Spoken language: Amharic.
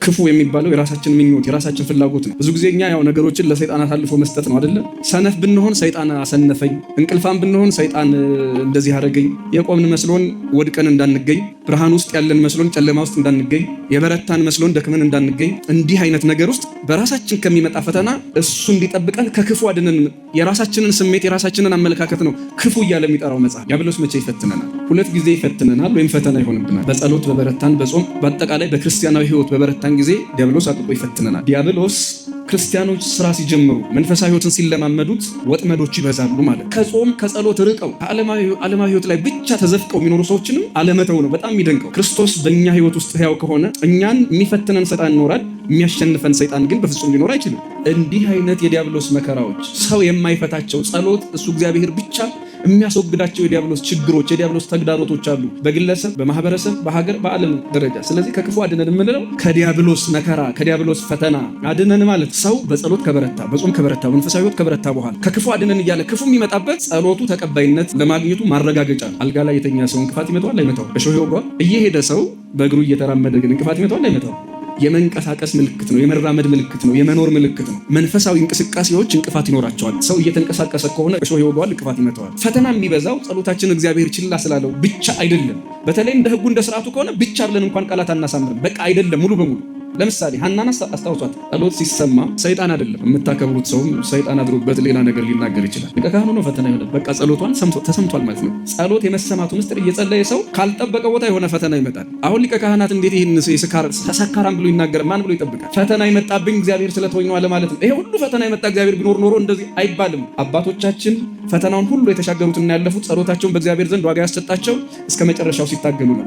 ክፉ የሚባለው የራሳችን ምኞት፣ የራሳችን ፍላጎት ነው። ብዙ ጊዜ እኛ ያው ነገሮችን ለሰይጣን አሳልፎ መስጠት ነው አይደለ? ሰነፍ ብንሆን ሰይጣን አሰነፈኝ፣ እንቅልፋም ብንሆን ሰይጣን እንደዚህ አደረገኝ፣ የቆምን መስሎን ወድቀን እንዳንገኝ፣ ብርሃን ውስጥ ያለን መስሎን ጨለማ ውስጥ እንዳንገኝ፣ የበረታን መስሎን ደክመን እንዳንገኝ፣ እንዲህ አይነት ነገር ውስጥ በራሳችን ከሚመጣ ፈተና እሱ እንዲጠብቀን ከክፉ አድነን። የራሳችንን ስሜት፣ የራሳችንን አመለካከት ነው ክፉ እያለ የሚጠራው መጽሐፍ። ዲያብሎስ መቼ ይፈትነናል? ሁለት ጊዜ ይፈትነናል ወይም ፈተና ይሆንብናል። በጸሎት በበረታን፣ በጾም፣ በአጠቃላይ በክርስቲያናዊ ሕይወት በበረታን ጊዜ ዲያብሎስ አጥብቆ ይፈትነናል። ዲያብሎስ ክርስቲያኖች ስራ ሲጀምሩ፣ መንፈሳዊ ሕይወትን ሲለማመዱት ወጥመዶች ይበዛሉ ማለት። ከጾም ከጸሎት ርቀው ከዓለማዊ ሕይወት ላይ ብቻ ተዘፍቀው የሚኖሩ ሰዎችንም አለመተው ነው በጣም የሚደንቀው። ክርስቶስ በእኛ ሕይወት ውስጥ ሕያው ከሆነ እኛን የሚፈትነን ሰይጣን ይኖራል፣ የሚያሸንፈን ሰይጣን ግን በፍጹም ሊኖር አይችልም። እንዲህ አይነት የዲያብሎስ መከራዎች፣ ሰው የማይፈታቸው፣ ጸሎት፣ እሱ እግዚአብሔር ብቻ የሚያስወግዳቸው የዲያብሎስ ችግሮች፣ የዲያብሎስ ተግዳሮቶች አሉ፣ በግለሰብ፣ በማህበረሰብ፣ በሀገር፣ በዓለም ደረጃ። ስለዚህ ከክፉ አድነን የምንለው ከዲያብሎስ መከራ፣ ከዲያብሎስ ፈተና አድነን ማለት፣ ሰው በጸሎት ከበረታ፣ በጾም ከበረታ፣ መንፈሳዊ ሕይወት ከበረታ በኋላ ከክፉ አድነን እያለ ክፉ የሚመጣበት ጸሎቱ ተቀባይነት ለማግኘቱ ማረጋገጫ ነው። አልጋ ላይ የተኛ ሰው እንቅፋት ይመታዋል አይመታውም? እሾህ ይወጋዋል። እየሄደ ሰው፣ በእግሩ እየተራመደ ግን እንቅፋት ይመታዋል አይመታውም? የመንቀሳቀስ ምልክት ነው። የመራመድ ምልክት ነው። የመኖር ምልክት ነው። መንፈሳዊ እንቅስቃሴዎች እንቅፋት ይኖራቸዋል። ሰው እየተንቀሳቀሰ ከሆነ እሾህ ይወጋዋል፣ እንቅፋት ይመታዋል። ፈተና የሚበዛው ጸሎታችን እግዚአብሔር ችላ ስላለው ብቻ አይደለም። በተለይ እንደ ሕጉ እንደ ስርዓቱ ከሆነ ብቻ ብለን እንኳን ቃላት አናሳምርም። በቃ አይደለም ሙሉ በሙሉ። ለምሳሌ ሐናን አስታውሷት። ጸሎት ሲሰማ ሰይጣን አይደለም፣ የምታከብሩት ሰውም ሰይጣን አድሮበት ሌላ ነገር ሊናገር ይችላል። ሊቀ ካህኑ ነው ፈተና ይሆናል። በቃ ጸሎቷን ተሰምቷል ማለት ነው። ጸሎት የመሰማቱ ምስጢር እየጸለየ ሰው ካልጠበቀ ቦታ የሆነ ፈተና ይመጣል። አሁን ሊቀ ካህናት እንዴት ይህን ሰካራም ብሎ ይናገር? ማን ብሎ ይጠብቃል? ፈተና የመጣብኝ እግዚአብሔር ስለተወኝ ነው አለ ማለት ነው። ይሄ ሁሉ ፈተና የመጣ እግዚአብሔር ቢኖር ኖሮ እንደዚህ አይባልም። አባቶቻችን ፈተናውን ሁሉ የተሻገሩትና ያለፉት፣ ጸሎታቸውን በእግዚአብሔር ዘንድ ዋጋ ያሰጣቸው እስከ መጨረሻው ሲታገሉ ነው።